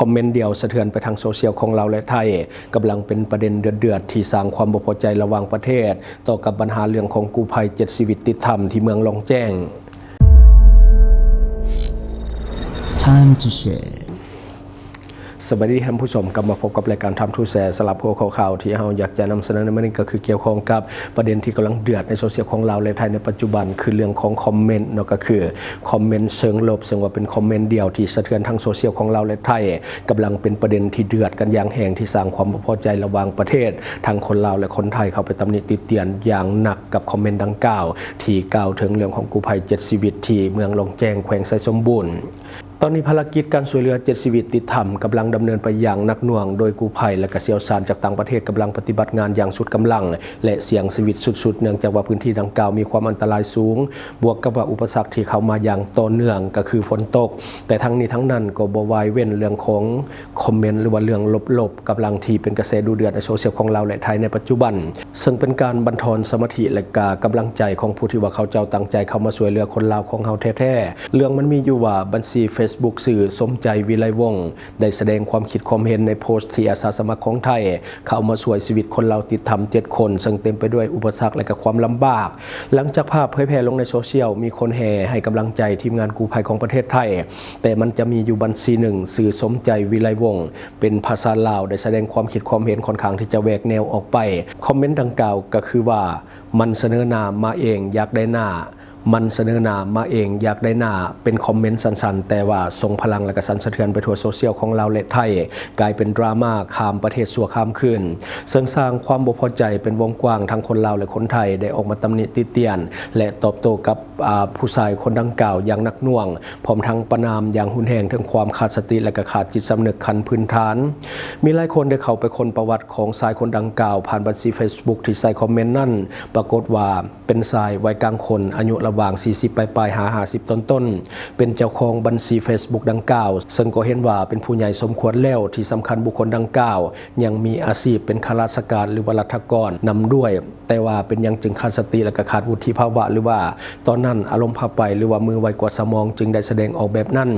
ຄອມເມັນດຽວສະເທືອນໄປທາງໂຊຊຽວຂອງລາວ ແລະ ໄທ ກຳລັງເປັນປະເດັນເດືອດໆ ທີ່ສ້າງຄວາມບໍ່ພໍໃຈລະຫວ່າງປະເທດ ຕໍ່ກັບບັນຫາເລື່ອງຂອງກູ້ໄພເຈັດຊີວິດຕິດຖ້ຳທີ່ເມືອງລ່ອງແຈ້ງ. Time to share. ສະບາຍດີທ່ານຜູ້ຊົມ, ກັບມາພົບກັບລາຍການ Time to Share. ສຳລັບຫົວຂໍ້ຂ່າວທີ່ເຮົາຢາກຈະນຳສະເໜີໃນມື້ນີ້ ກໍຄືກ່ຽວຂ້ອງກັບປະເດັນທີ່ກຳລັງເດືອດໃນໂຊຊຽວຂອງລາວ ແລະ ໄທໃນປັດຈຸບັນ ຄືເລື່ອງຂອງຄອມເມັນເນາະ, ກໍຄືຄອມເມັນເຊີງລົບ, ເຊິ່ງວ່າເປັນຄອມເມັນດຽວທີ່ສະເທືອນທັງໂຊຊຽວຂອງລາວ ແລະ ໄທ ກຳລັງເປັນປະເດັນທີ່ເດືອດກັນຢ່າງແຮງ ທີ່ສ້າງຄວາມບໍ່ພໍໃຈລະຫວ່າງປະເທດ, ທັງຄົນລາວ ແລະ ຄົນໄທ ເຂົ້າໄປຕຳໜິຕິຕຽນຢ່າງໜັກກັບຄອມເມັນດັ່ງກ່າວ ທີ່ກ່າວເຖິງເລື່ອງຂອງກູ້ໄພເຈັດຊີວິດທີ່ເມືອງລ່ອງແຈ້ງ ແຂວງໄຊສົມບູນ. ຕອນນີ້ພາລະກິດການຊ່ວຍເຫຼືອເຈັດຊີວິດຕິດຖ້ຳກຳລັງດຳເນີນໄປຢ່າງໜັກໜ່ວງ, ໂດຍກູ້ໄພ ແລະ ກະຊ່ຽວຊານຈາກຕ່າງປະເທດກຳລັງປະຕິບັດງານຢ່າງສຸດກຳລັງ ແລະ ສ່ຽງຊີວິດສຸດໆ ເນື່ອງຈາກວ່າພື້ນທີ່ດັ່ງກ່າວມີຄວາມອັນຕະລາຍສູງ, ບວກກັບວ່າອຸປະສັກທີ່ເຂົ້າມາຢ່າງຕໍ່ເນື່ອງກໍຄືຝົນຕົກ. ແຕ່ທັງນີ້ທັງນັ້ນກໍບໍ່ວາຍເວັ້ນເລື່ອງຂອງຄອມເມັນ ຫຼືວ່າເລື່ອງລົບໆ ກຳລັງທີ່ເປັນກະແສດຸເດືອດໃນໂຊຊຽວຂອງລາວ ແລະ ໄທໃນປັດຈຸບັນ, ເຊິ່ງເປັນການບັນທອນສະມາທິ ແລະ ກະກຳລັງໃຈຂອງຜູ້ທີ່ວ່າເຂົາເຈົ້າຕັ້ງໃຈເຂົ້າມາຊ່ວຍເຫຼືອຄົນລາວຂອງເຮົາແທ້ໆ. ເລື່ອງມັນມີຢູ່ວ່າ ບັນຊີເຟສບຸກຊື່ ສົມໃຈ ວິໄລວົງ ໄດ້ສະແດງຄວາມຄິດຄວາມເຫັນໃນໂພສທີ່ອາສາສະໝັກຂອງໄທເຂົ້າມາຊ່ວຍຊີວິດຄົນລາວຕິດຖ້ຳເຈັດຄົນ ເຊິ່ງເຕັມໄປດ້ວຍອຸປະສັກ ແລະ ກະຄວາມລຳບາກ. ຫຼັງຈາກພາບເຜີຍແຜ່ລົງໃນໂຊຊຽວ, ມີຄົນແຫ່ໃຫ້ກຳລັງໃຈທີມງານກູ້ໄພຂອງປະເທດໄທ, ແຕ່ມັນຈະມີຢູ່ບັນຊີໜຶ່ງ ຊື່ ສົມໃຈ ວິໄລວົງ ເປັນພາສາລາວ ໄດ້ສະແດງຄວາມຄິດຄວາມເຫັນຂ້ອນຂ້າງທີ່ຈະແຫວກແນວອອກໄປ. ຄອມເມັນດັ່ງກ່າວກໍຄືວ່າ ມັນສະເໜີໜ້າມາເອງ ຢາກໄດ້ໜ້າ ມັນສະເໜີໜ້າມາເອງ ຢາກໄດ້ໜ້າ ເປັນຄອມເມັນສັ້ນໆ ແຕ່ວ່າຊົງພະລັງ ແລະ ກະສັ່ນສະເທືອນໄປທົ່ວໂຊຊຽວຂອງລາວ ແລະ ໄທ, ກາຍເປັນດຣາມາຂ້າມປະເທດຊົ່ວຂ້າມຄືນ, ເຊິ່ງສ້າງຄວາມບໍ່ພໍໃຈເປັນວົງກວ້າງ. ທັງຄົນລາວ ແລະ ຄົນໄທ ໄດ້ອອກມາຕຳໜິຕິຕຽນ ແລະ ຕອບໂຕ້ກັບ ອາ ຜູ້ຊາຍຄົນດັ່ງກ່າວຢ່າງໜັກໜ່ວງ, ພ້ອມທັງປະນາມຢ່າງຮຸນແຮງເຖິງຄວາມຂາດສະຕິ ແລະ ກະຂາດຈິດສຳນຶກຂັ້ນພື້ນຖານ. ມີຫຼາຍຄົນໄດ້ເຂົ້າໄປຄົ້ນປະຫວັດຂອງຊາຍຄົນດັ່ງກ່າວ ຜ່ານບັນຊີເຟສບຸກທີ່ໃສ່ຄອມເມັນນັ້ນ, ປາກົດວ່າ ເປັນຊາຍໄວກາງຄົນ ອາຍຸລະຫວ່າງສີ່ສິບປາຍໆ ຫາຫ້າສິບຕົ້ນໆ, ເປັນເຈົ້າຂອງບັນຊີເຟສບຸກດັ່ງກ່າວ, ເຊິ່ງກໍເຫັນວ່າເປັນຜູ້ໃຫຍ່ສົມຄວນແລ້ວ. ທີ່ສຳຄັນ, ບຸກຄົນດັ່ງກ່າວຍັງມີອາຊີບເປັນຂ້າລາຊະການ ຫຼືວ່າລັດຖະກອນນຳດ້ວຍ, ແຕ່ວ່າເປັນຫຍັງຈຶ່ງຂາດສະຕິ ແລະ ກະຂາດວຸດທິພາວະ ຫຼືວ່າຕອນນັ້ນອາລົມພາໄປ ຫຼືວ່າມືໄວກວ່າສະໝອງ ຈຶ່ງໄດ້ສະແດງອອກແບບນັ້ນ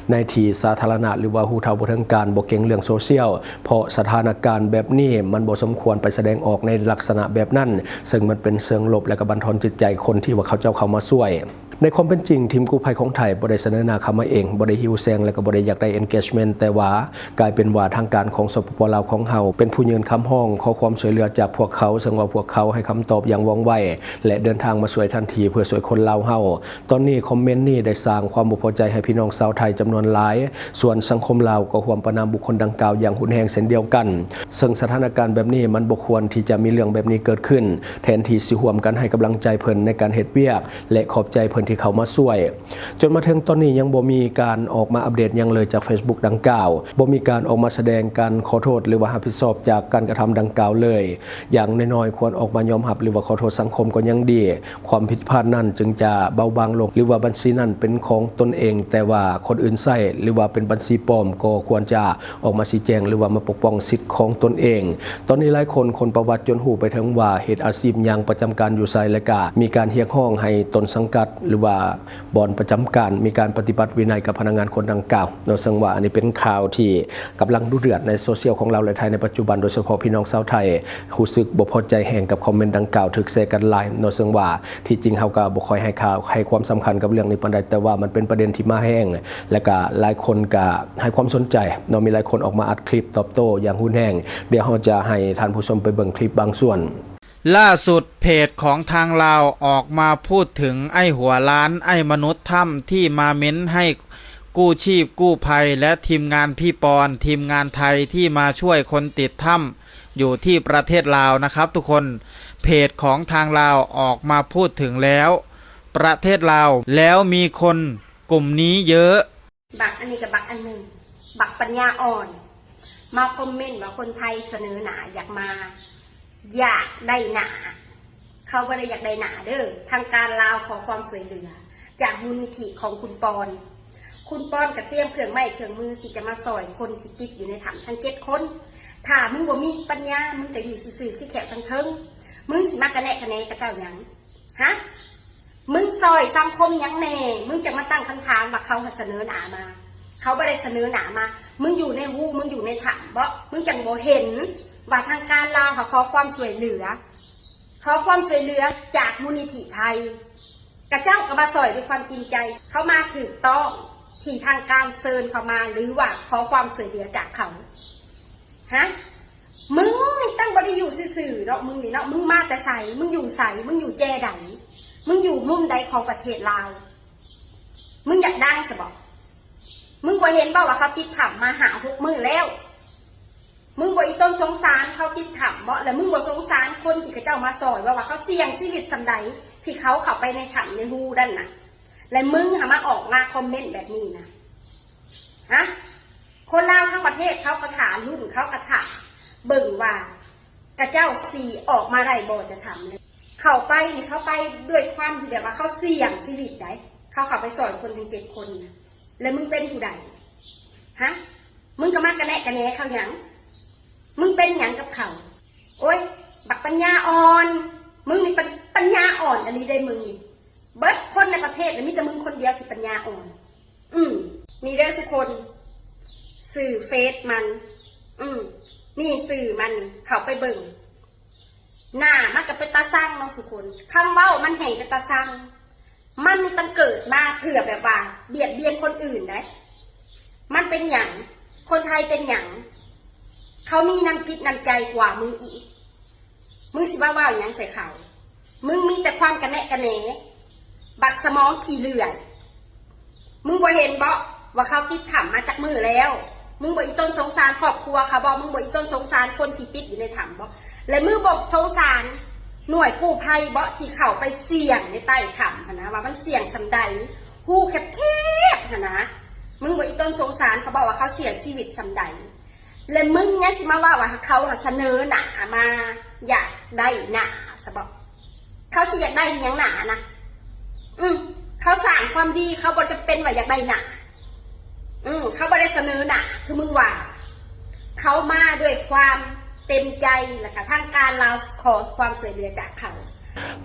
ໃນທີ່ສາທາລະນະ ຫຼືວ່າຮູ້ເທົ່າບໍ່ເຖິງການ, ບໍ່ເກັ່ງເລື່ອງໂຊຊຽວ. ເພາະສະຖານະການແບບນີ້ມັນບໍ່ສົມຄວນໄປສະແດງອອກໃນລັກສະນະແບບນັ້ນ, ເຊິ່ງມັນເປັນເຊີງລົບ ແລະ ກະບັນທອນຈິດໃຈຄົນທີ່ວ່າເຂົາເຈົ້າເຂົ້າມາຊ່ວຍ. ໃນຄວາມເປັນຈິງ, ທີມກູ້ໄພຂອງໄທບໍ່ໄດ້ສະເໜີໜ້າເຂົ້າມາເອງ, ບໍ່ໄດ້ຫິວແສງ ແລະ ກໍບໍ່ໄດ້ຢາກໄດ້ engagement, ແຕ່ວ່າກາຍເປັນວ່າທາງການຂອງ ສປປ ລາວ ຂອງເຮົາ ເປັນຜູ້ຍື່ນຄຳຮ້ອງຂໍຄວາມຊ່ວຍເຫຼືອຈາກພວກເຂົາ, ເຊິ່ງວ່າພວກເຂົາໃຫ້ຄຳຕອບຢ່າງວ່ອງໄວ ແລະ ເດີນທາງມາຊ່ວຍທັນທີເພື່ອຊ່ວຍຄົນລາວເຮົາ. ຕອນນີ້ຄອມເມັນນີ້ໄດ້ສ້າງຄວາມບໍ່ພໍໃຈໃຫ້ພີ່ນ້ອງຊາວໄທຈຳນວນຫຼາຍ, ສ່ວນສັງຄົມລາວກໍຮ່ວມປະນາມບຸກຄົນດັ່ງກ່າວຢ່າງຮຸນແຮງເຊັ່ນດຽວກັນ, ເຊິ່ງສະຖານະການແບບນີ້ມັນບໍ່ຄວນທີ່ຈະມີເລື່ອງແບບນີ້ເກີດຂຶ້ນ. ແທນທີ່ຊິຮ່ວມກັນໃຫ້ກຳລັງໃຈເພິ່ນໃນການເຮັດວຽກ ແລະ ຂອບໃຈເພິ່ນທີ່ເຂົ້າມາຊ່ວຍ. ຈົນມາເຖິງຕອນນີ້ຍັງບໍ່ມີການອອກມາອັບເດດຫຍັງເລີຍຈາກເຟສບຸກດັ່ງກ່າວ, ບໍ່ມີການອອກມາສະແດງການຂໍໂທດ ຫຼືວ່າຮັບຜິດຊອບຈາກການກະທຳດັ່ງກ່າວເລີຍ. ຢ່າງນ້ອຍໆຄວນອອກມາຍອມຮັບ ຫຼືວ່າຂໍໂທດສັງຄົມກໍຍັງດີ. ຄວາມຜິດພາດນັ້ນຈຶ່ງຈະເບົາບາງລົງ ຫຼືວ່າບັນຊີນັ້ນເປັນຂອງຕົນເອງ ແຕ່ວ່າຄົນອື່ນໃຊ້ ຫຼືວ່າເປັນບັນຊີປອມ ກໍຄວນຈະອອກມາຊີ້ແຈງ ຫຼືວ່າມາປົກປ້ອງສິດຂອງຕົນເອງ. ຕອນນີ້ຫຼາຍຄົນຄົ້ນປະຫວັດຈົນຮູ້ໄປເຖິງວ່າເຮັດອາຊີບຫຍັງ, ປະຈຳການຢູ່ໃສ ແລະ ກະມີການຮຽກຮ້ອງໃຫ້ຕົ້ນສັງກັດ ຫຼືວ່າບ່ອນປະຈຳການມີການປະຕິບັດວິໄນກັບພະນັກງານຄົນດັ່ງກ່າວເນາະ. ເຊິ່ງວ່າອັນນີ້ເປັນຂ່າວທີ່ກຳລັງດຸເດືອດໃນໂຊຊຽວຂອງລາວ ແລະ ໄທໃນປັດຈຸບັນ, ໂດຍສະເພາະພີ່ນ້ອງຊາວໄທ ຮູ້ສຶກບໍ່ພໍໃຈແຮງກັບຄອມເມັນດັ່ງກ່າວຖືກແຊກັນຫຼາຍເນາະ. ເຊິ່ງວ່າທີ່ຈິງເຮົາກໍບໍ່ຄ່ອຍໃຫ້ຂ່າວ ໃຫ້ຄວາມສຳຄັນກັບເລື່ອງນີ້ປານໃດ, ແຕ່ວ່າມັນເປັນປະເດັນທີ່ມາແຮງ ແລະ ກະຫຼາຍຄົນກະໃຫ້ຄວາມສົນໃຈເນາະ. ມີຫຼາຍຄົນອອກມາອັດຄລິບຕອບໂຕ້ຢ່າງຮຸນແຮງ. ດຽວເຮົາຈະໃຫ້ທ່ານຜູ້ຊົມໄປເບິ່ງຄລິບບາງສ່ວນ. ລ່າสุดเพจของทางลาวออกมาพูดถึงไอ้หัวล้าน ไอ้มนุษย์ถ้ำที่มาเม้นให้กู้ชีพกู้ภัย และทีมงานพี่ปอน ทีมงานไทยที่มาช่วยคนติดถ้ำอยู่ที่ประเทศลาวนะครับทุกคน เพจของทางลาวออกมาพูดถึงแล้ว ประเทศลาว แล้วมีคนกลุ่มนี้เยอะ บักอันนี้กับบักอันหนึ่ง บักปัญญาอ่อน มาคอมเมนต์ว่าคนไทยเสนอหน้าอยากมา อยากได้หน้า เขาบ่ได้อยากได้หน้าเด้อ ทางการลาวขอความช่วยเหลือจากมูลนิธิของคุณปอน คุณปอนก็เตรียมเครื่องไม้เครื่องมือที่จะมาซ่อยคนที่ติดอยู่ในถ้ำทั้งเจ็ดคน ถ้ามึงบ่มีปัญญา มึงก็อยู่ซื่อๆ คือแขวทางเทิง มึงสิมากะแนะกะแหนกับเจ้าหยัง ฮะ มึงซ่อยสังคมหยังแหน่ มึงจั่งมาตั้งคำถามว่าเขาเสนอหน้ามา ເຂົາບໍ່ໄດ້ສະເໜີໜ້າມາ. ມຶງຢູ່ໃນຮູ ມຶງຢູ່ໃນຖ້ຳບໍ? ມຶງຈັ່ງບໍ່ເຫັນວ່າທາງການລາວເຂົາຂໍຄວາມຊ່ວຍເຫຼືອ, ຂໍຄວາມຊ່ວຍເຫຼືອຈາກມູນນິທິໄທ. ຂະເຈົ້າກໍມາຊ່ອຍດ້ວຍຄວາມຈິງໃຈ. ເຂົາມາຖືກຕ້ອງທີ່ທາງການເຊີນເຂົາມາ ຫຼືວ່າຂໍຄວາມຊ່ວຍເຫຼືອຈາກເຂົາ? ຮະ? ມຶງນີ້ຕັ້ງບໍ່ໄດ້ຢູ່ຊື່ໆເນາະ, ມຶງນີ້ເນາະ, ມຶງມາແຕ່ໃສ? ມຶງຢູ່ໃສ? ມຶງຢູ່ແຈໃດ? ມຶງຢູ່ມຸມໃດຂອງປະເທດລາວ? ມຶງຢາກດັງຊະບໍ? ມຶງບໍ່ເຫັນບໍວ່າເຂົາຕິດຖ້ຳມາຫ້າຫົກມື້ແລ້ວ? ມຶງບໍ່ອີຕົນສົງສານເຂົາຕິດຖ້ຳບໍ? ແລະ ມຶງບໍ່ສົງສານຄົນທີ່ເຂົາເຈົ້າມາຊ່ອຍບໍ ວ່າເຂົາສ່ຽງຊີວິດສ່ຳໃດທີ່ເຂົາເຂົ້າໄປໃນຖ້ຳໃນຮູນັ້ນນະ? ແລະ ມຶງຫາມາອອກມາຄອມເມັນແບບນີ້ນະ? ຮະ? ຄົນລາວທັງປະເທດເຂົາກໍຖ້າລຸ້ນ, ເຂົາກໍຖ້າເບິ່ງວ່າຂະເຈົ້າຊິອອກມາໄດ້ບໍ່ຈາກຖ້ຳນີ້. ເຂົ້າໄປນີ້ ເຂົາໄປດ້ວຍຄວາມທີ່ແບບວ່າເຂົາສ່ຽງຊີວິດໃດ໋, ເຂົາເຂົ້າໄປຊ່ອຍຄົນທັງເຈັດຄົນນະ. ແລະ ມຶງເປັນຜູ້ໃດ? ຮະ? ມຶງກໍມາກະແນະກະແໜເຂົາຫຍັງ? ມຶງເປັນຫຍັງກັບເຂົາ? ໂອ້ຍ ບັກປັນຍາອ່ອນ, ມຶງນີ້ປັນ ປັນຍາອ່ອນອີ່ຫຼີເດ້ມຶງນີ້. ເບິດຄົນໃນປະເທດນີ້ມີແຕ່ມຶງຄົນດຽວທີ່ປັນຍາອ່ອນ. ອືມ ນີ້ເດີສຸຄົນ, ຊື່ເຟສມັນ. ອືມ ນີ້ຊື່ມັນນີ້, ເຂົ້າໄປເບິ່ງ. ໜ້າມັນກໍເປັນຕາຊັງເນາະສຸຄົນ, ຄຳເວົ້າມັນແຮ່ງເປັນຕາຊັງ. ມັນນີ້ຕັ້ງເກີດມາເພື່ອແບບວ່າບຽດບຽນຄົນອື່ນໃດ໋. ມັນເປັນຫຍັງ? ຄົນໄທເປັນຫຍັງ? ເຂົາມີນ້ຳຈິດນ້ຳໃຈກວ່າມຶງອີກ. ມຶງຊິມາເວົ້າຫຍັງໃສ່ເຂົາ? ມຶງມີແຕ່ຄວາມກະແນະກະແໜ, ບັກສະໝອງຂີ້ເລື່ອນ. ມຶງບໍ່ເຫັນບໍວ່າເຂົາຕິດຖ້ຳມາຈັກມື້ແລ້ວ? ມຶງບໍ່ອີຕົນສົງສານຄອບຄົວເຂົາບໍ? ມຶງບໍ່ອີຕົນສົງສານຄົນທີ່ຕິດຢູ່ໃນຖ້ຳບໍ? ແລະ ມຶງບໍ່ສົງສານໜ່ວຍກູ້ໄພບໍ ທີ່ເຂົ້າໄປສ່ຽງໃນໃຕ້ຖ້ຳຫັ້ນນະ ວ່າມັນສ່ຽງສ່ຳໃດ? ຮູແຄບໆຫັ້ນນະ. ມຶງບໍ່ອີຕົນສົງສານເຂົາບໍວ່າເຂົາສ່ຽງຊີວິດສ່ຳໃດ? ແລະ ມຶງຍັງຊິມາເວົ້າວ່າເຂົາສະເໜີໜ້າມາຢາກໄດ້ໜ້າຊະບໍ? ເຂົາຊິຢາກໄດ້ອີ່ຫຍັງໜ້ານະ? ອືມ ເຂົາສ້າງຄວາມດີ ເຂົາບໍ່ຈຳເປັນວ່າຢາກໄດ້ໜ້າ. ອືມ ເຂົາບໍ່ໄດ້ສະເໜີໜ້າຄືມຶງວ່າ, ເຂົາມາດ້ວຍຄວາມເຕັມໃຈ ແລະກະທາງການລາວຂໍຄວາມຊ່ວຍເຫຼືອຈາກເຂົາ.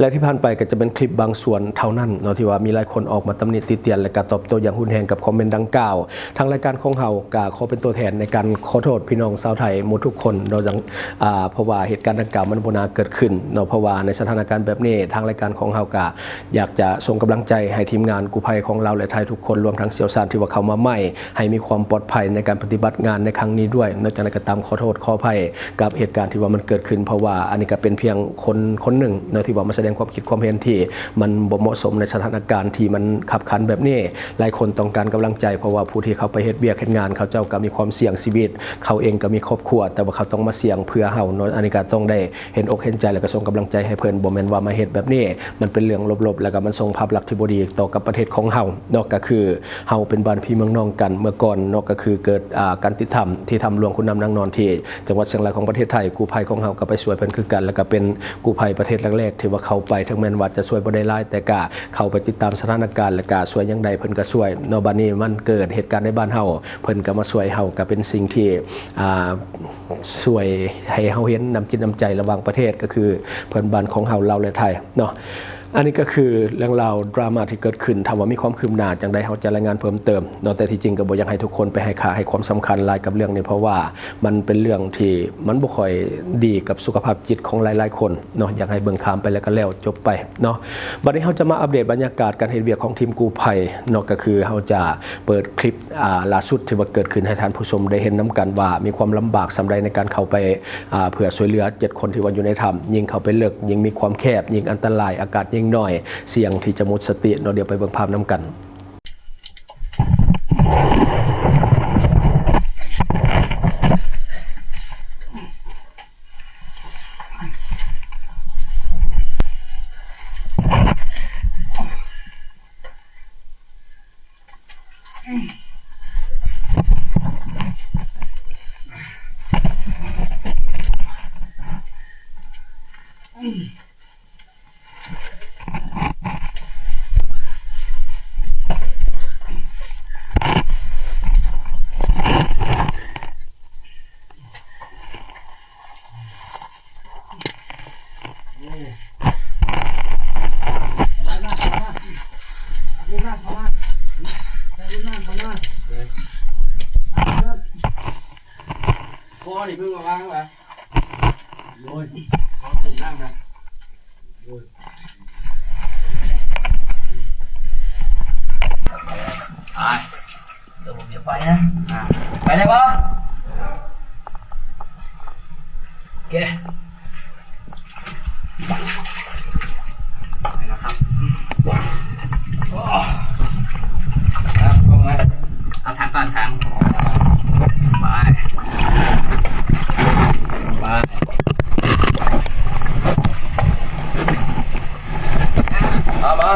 ແລະທີ່ຜ່ານໄປກໍຈະເປັນຄລິບບາງສ່ວນເທົ່ານັ້ນເນາະ ທີ່ວ່າມີຫຼາຍຄົນອອກມາຕຳໜິຕິຕຽນ ແລະກະຕອບໂຕ້ຢ່າງຮຸນແຮງກັບຄອມເມັນດັ່ງກ່າວ. ທາງລາຍການຂອງເຮົາກະຂໍເປັນຕົວແທນໃນການຂໍໂທດພີ່ນ້ອງຊາວໄທໝົດທຸກຄົນເນາະ ຈັ່ງ ອ່າ ເພາະວ່າເຫດການດັ່ງກ່າວມັນບໍ່ໜ້າເກີດຂຶ້ນເນາະ. ເພາະວ່າໃນສະຖານະການແບບນີ້ ທາງລາຍການຂອງເຮົາກະຢາກຈະສົ່ງກຳລັງໃຈໃຫ້ທີມງານກູ້ໄພຂອງລາວ ແລະ ໄທທຸກຄົນ ລວມທັງຊ່ຽວຊານທີ່ວ່າເຂົ້າມາໃໝ່ ໃຫ້ມີຄວາມປອດໄພໃນການປະຕິບັດງານໃນຄັ້ງນີ້ດ້ວຍເນາະ. ຈັ່ງໃດກໍຕາມ ຂໍໂທດຂໍອະໄພ ກັບເຫດການທີ່ວ່າມັນເກີດຂຶ້ນ ເພາະວ່າອັນນີ້ກໍເປັນພຽງຄົນຄົນໜຶ່ງເນາະ ທີ່ວ່າມາສະແດງຄວາມຄິດຄວາມເຫັນທີ່ມັນບໍ່ເໝາະສົມໃນສະຖານະການທີ່ມັນຄັບຂັນແບບນີ້. ຫຼາຍຄົນຕ້ອງການກຳລັງໃຈ ເພາະວ່າຜູ້ທີ່ເຂົາໄປເຮັດວຽກເຮັດງານ ເຂົາເຈົ້າກໍມີຄວາມສ່ຽງຊີວິດ, ເຂົາເອງກໍມີຄອບຄົວ ແຕ່ວ່າເຂົາຕ້ອງມາສ່ຽງເພື່ອເຮົາເນາະ. ອັນນີ້ກໍຕ້ອງໄດ້ເຫັນອົກເຫັນໃຈ ແລ້ວກໍສົ່ງກຳລັງໃຈໃຫ້ເພິ່ນ. ບໍ່ແມ່ນວ່າມາເຮັດແບບນີ້ ມັນເປັນເລື່ອງລົບໆ ແລ້ວກໍມັນສົ່ງພາບລັກທີ່ບໍ່ດີຕໍ່ກັບປະເທດຂອງເຮົາເນາະ. ກໍຄືເຮົາເປັນບ້ານພີ່ເມືອງນ້ອງກັນເມື່ອກ່ອນເນາະ, ກໍຄືເກີດ ອ່າ ການຕິດຖ້ຳທີ່ຖ້ຳຫຼວງຂຸນນ້ຳນາງນອນ ທີ່ ຈັງຫວັດຊຽງລາຍຂອງປະເທດໄທ. ກູ້ໄພຂອງເຮົາກໍໄປຊ່ວຍເພິ່ນຄືກັນ ແລ້ວກໍເປັນກູ້ໄພປະເທດແລກໆທີ່ວ່າເຂົ້າໄປ, ເຖິງແມ່ນວ່າຈະຊ່ວຍບໍ່ໄດ້ຫຼາຍ ແຕ່ກໍເຂົ້າໄປຕິດຕາມສະຖານະການ ແລ້ວກໍຊ່ວຍຫຍັງໄດ້ເພິ່ນກໍຊ່ວຍເນາະ. ບັດນີ້ມັນເກີດເຫດການໃນບ້ານເຮົາ ເພິ່ນກໍມາຊ່ວຍເຮົາ, ກໍເປັນສິ່ງທີ່ ອ່າ ຊ່ວຍໃຫ້ເຮົາເຫັນນ້ຳຈິດນ້ຳໃຈລະຫວ່າງປະເທດ ກໍຄືເພື່ອນບ້ານຂອງເຮົາ ລາວ ແລະ ໄທເນາະ. ອັນນີ້ກໍຄືເລື່ອງລາວດຣາມາທີ່ເກີດຂຶ້ນ. ຖ້າວ່າມີຄວາມຄືບໜ້າຈັ່ງໃດ ເຮົາຈະລາຍງານເພີ່ມເຕີມເນາະ, ແຕ່ທີ່ຈິງກໍບໍ່ຢາກໃຫ້ທຸກຄົນໄປໃຫ້ຄ່າໃຫ້ຄວາມສຳຄັນຫຼາຍກັບເລື່ອງນີ້ ເພາະວ່າມັນເປັນເລື່ອງທີ່ມັນບໍ່ຄ່ອຍດີກັບສຸຂະພາບຈິດຂອງຫຼາຍໆຄົນເນາະ. ຢາກໃຫ້ເບິ່ງຂ້າມໄປແລ້ວກໍແລ້ວ ຈົບໄປເນາະ. ບັດນີ້ເຮົາຈະມາອັບເດດບັນຍາກາດການເຮັດວຽກຂອງທີມກູ້ໄພເນາະ, ກໍຄືເຮົາຈະເປີດຄລິບ ອ່າ ລ່າສຸດທີ່ວ່າເກີດຂຶ້ນໃຫ້ທ່ານຜູ້ຊົມໄດ້ເຫັນນຳກັນວ່າມີຄວາມລຳບາກສ່ຳໃດໃນການເຂົ້າໄປ ອ່າ ເພື່ອຊ່ວຍເຫຼືອເຈັດຄົນທີ່ວ່າຢູ່ໃນຖ້ຳ. ຍິ່ງເຂົ້າໄປເລິກ ຍິ່ງມີຄວາມແຄບ, ຍິ່ງອັນຕະລາຍ, ອາກາດຍິ່ງໜ້ອຍ, ສ່ຽງທີ່ຈະໝົດສະຕິເນາະ. ດຽວໄປເບິ່ງພາບນຳກັນ. ບໍ່ນີ້ເພິ່ງມາວາງວ່າ ໂອ້ຍ ເອົາຂຶ້ນນ້ຳນະ ໂອ້ຍ ອ່າ ດຽວຜົມຈະໄປນະ ອ່າ ໄປໄດ້ບໍ່? ໂອເຄ ໄປແລ້ວຄັບ ໂອ້ ຄັບ ລົງມາ ເອົາຖັງກ່ອນ ຖັງ ໄປ ໄປ ເອົາມາ.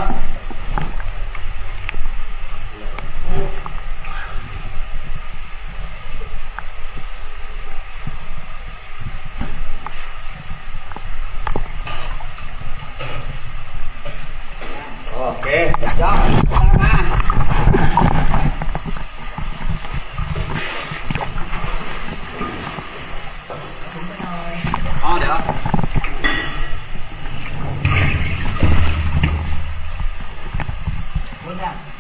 ໂອເຄ ເຈົ້າ ມາ ອໍ ດຽວ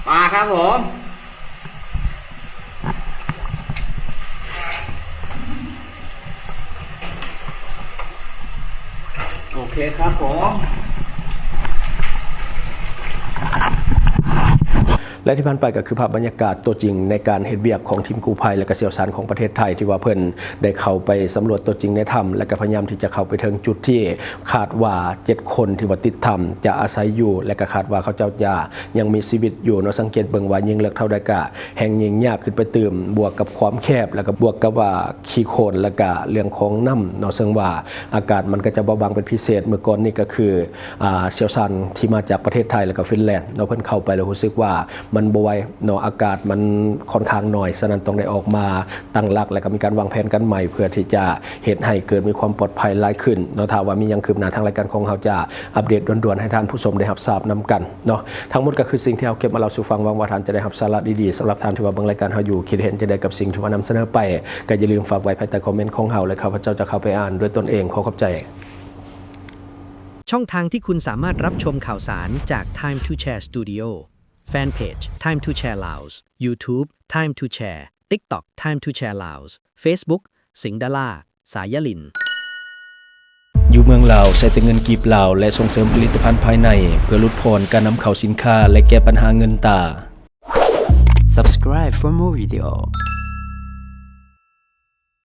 ມາຄັບຜົມ ໂອເຄຄັບຜົມ. ແລະທີ່ຜ່ານໄປກໍຄືພາບບັນຍາກາດຕົວຈິງໃນການເຮັດວຽກຂອງທີມກູ້ໄພ ແລະກະຊ່ຽວຊານຂອງປະເທດໄທ ທີ່ວ່າເພິ່ນໄດ້ເຂົ້າໄປສຳຫຼວດຕົວຈິງໃນຖ້ຳ ແລະກະພະຍາຍາມທີ່ຈະເຂົ້າໄປເຖິງຈຸດທີ່ຄາດວ່າເຈັດຄົນທີ່ວ່າຕິດຖ້ຳຈະອາໄສຢູ່ ແລະກະຄາດວ່າເຂົາເຈົ້າຈະຍັງມີຊີວິດຢູ່ເນາະ. ສັງເກດເບິ່ງວ່າຍິ່ງເລິກເທົ່າໃດກະແຮ່ງຍິ່ງຍາກຂຶ້ນໄປຕື່ມ ບວກກັບຄວາມແຄບ ແລະກະບວກກັບວ່າ ຂີ້ໂຄນ ແລະກະເລື່ອງຂອງນ້ຳເນາະ ເຊິ່ງວ່າອາກາດມັນກໍຈະເບົາບາງເປັນພິເສດ. ເມື່ອກ່ອນນີ້ກໍຄື ອ່າ ຊ່ຽວຊານທີ່ມາຈາກປະເທດໄທ ແລະກະຟິນແລນເນາະ ເພິ່ນເຂົ້າໄປແລ້ວຮູ້ສຶກວ່າມັນບໍ່ໄຫວເນາະ ອາກາດມັນຄ່ອນຂ້າງໜ້ອຍ ສະນັ້ນຕ້ອງໄດ້ອອກມາຕັ້ງຫຼັກ ແລະກະມີການວາງແຜນກັນໃໝ່ ເພື່ອທີ່ຈະເຮັດໃຫ້ເກີດມີຄວາມປອດໄພຫຼາຍຂຶ້ນເນາະ. ຖ້າວ່າມີຫຍັງຄືບໜ້າ ທາງລາຍການຂອງເຮົາຈະອັບເດດດ່ວນໆໃຫ້ທ່ານຜູ້ຊົມໄດ້ຮັບຊາບນຳກັນເນາະ. ທັງໝົດກໍຄືສິ່ງທີ່ເຮົາເກັບມາເລົ່າສູ່ຟັງ ຫວັງວ່າທ່ານຈະໄດ້ຮັບສາລະດີໆ. ສຳລັບທ່ານທີ່ວ່າເບິ່ງລາຍການເຮົາຢູ່ ຄິດເຫັນຈັ່ງໃດກັບສິ່ງທີ່ວ່ານຳສະເໜີໄປ ກໍຢ່າລືມຝາກໄວ້ພາຍໃຕ້ຄອມເມັນຂອງເຮົາ ແລະຂ້າພະເຈົ້າຈະເຂົ້າໄປອ່ານດ້ວຍຕົນເອງ. ຂໍຂອບໃຈ. ຊ່ອງທາງທີ່ຄຸນສາມາດຮັບຊົມຂ່າວສານຈາກ Time to Share Studio, Fanpage Time to Share Laos, YouTube Time to Share, TikTok Time to Share Laos, Facebook ສິງດາລາ ສາຍຍາລິນ. ຢູ່ເມືອງລາວໃຊ້ແຕ່ເງິນກີບລາວ ແລະ ສົ່ງເສີມຜະລິດຕະພັນພາຍໃນ ເພື່ອຫຼຸດຜ່ອນການນຳເຂົ້າສິນຄ້າ ແລະ ແກ້ບັນຫາເງິນຕາ. Subscribe for more video.